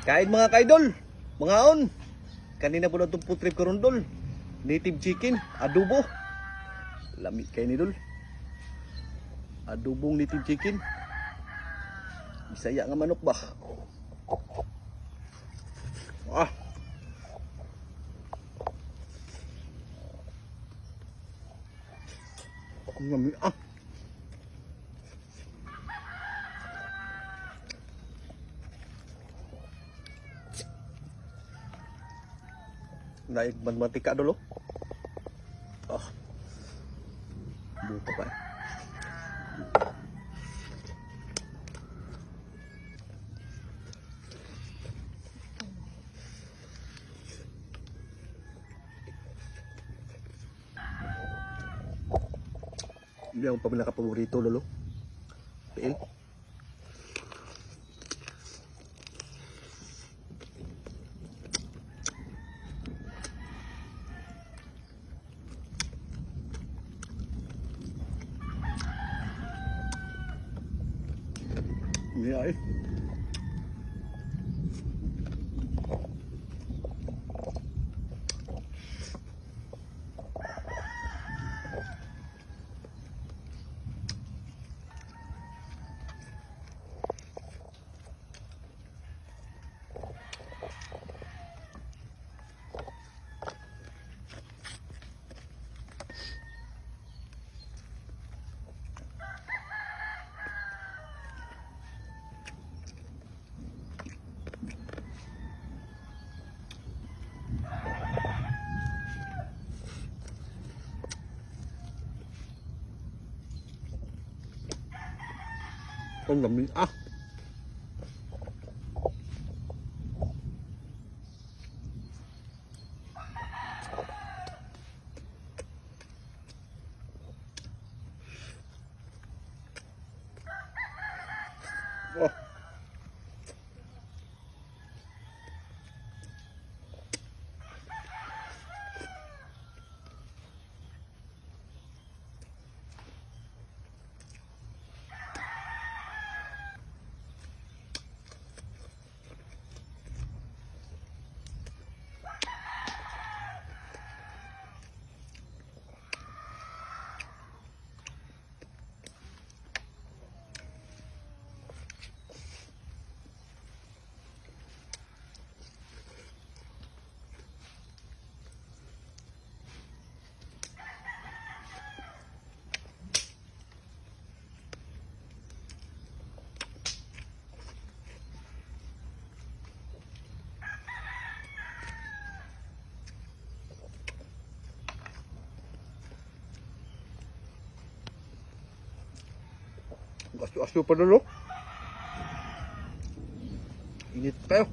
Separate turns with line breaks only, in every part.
Kain, mga kaidol, mga on. Kanina po na itong food trip karon, dol. Native chicken, adobo. Lami kay ni, dol. Adobong native chicken. Bisaya nga manok ba? Ah. Ang lami ah. Naig mantika, dol, oh. Ah. Buka pa eh. Hindi akong paborito, lolo. Tiil. Hindi ay. Ang lami ah. Oh. Aso-aso pa, lolo. Init kayo.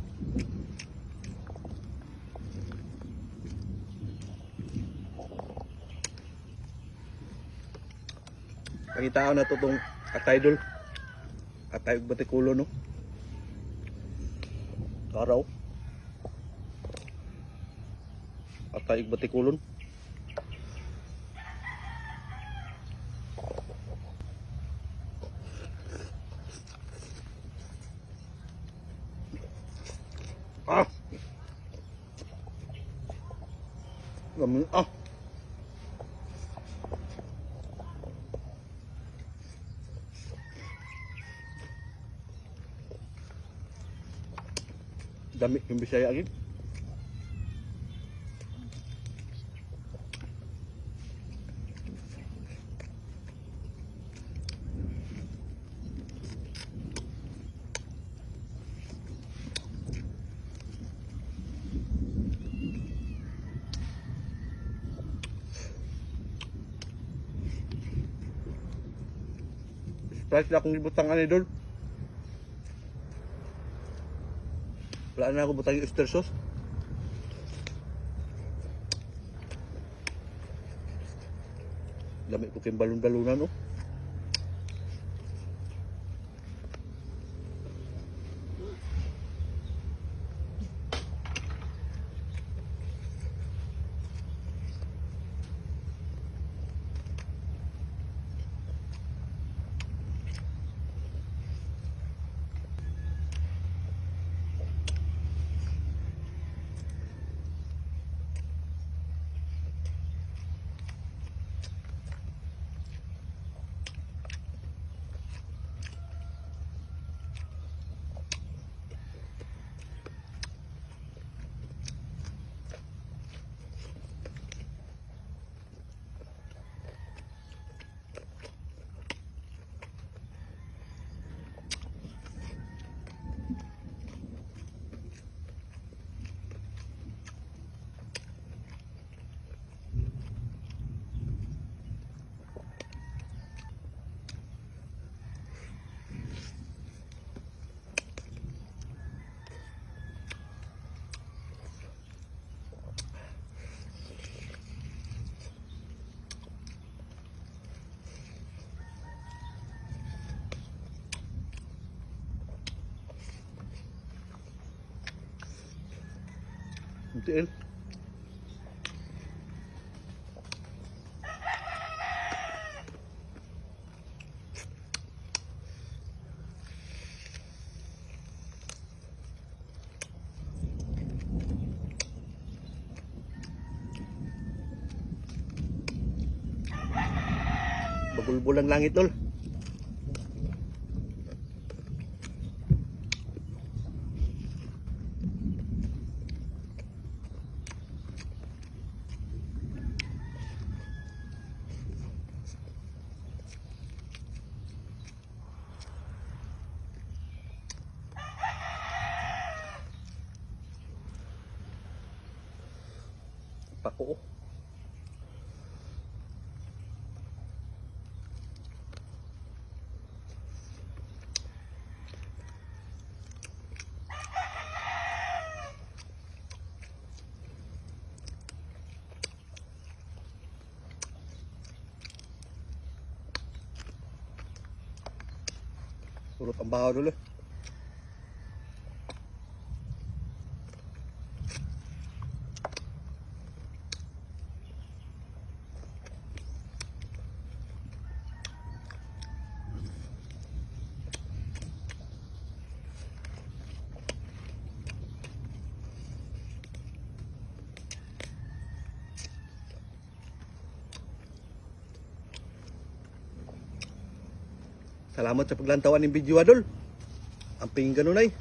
Pakita ko na to tong atay, dol. Atay ug batikulo, no. Araw. Atay ug batikulon. Ah. Lami ah. Dami yung Bisaya agad. Sprite na akong ibutang ani, dol. Wala na ako butang yung oyster sauce. Dami ko kayong balon-balunan, no? Ang tiil. Bagulbul ang langit, tol. Pako, oh. Surot ang bahaw, dul, eh. Salamat sa paglantawan ng video, adol. Ang pinggan nun ay.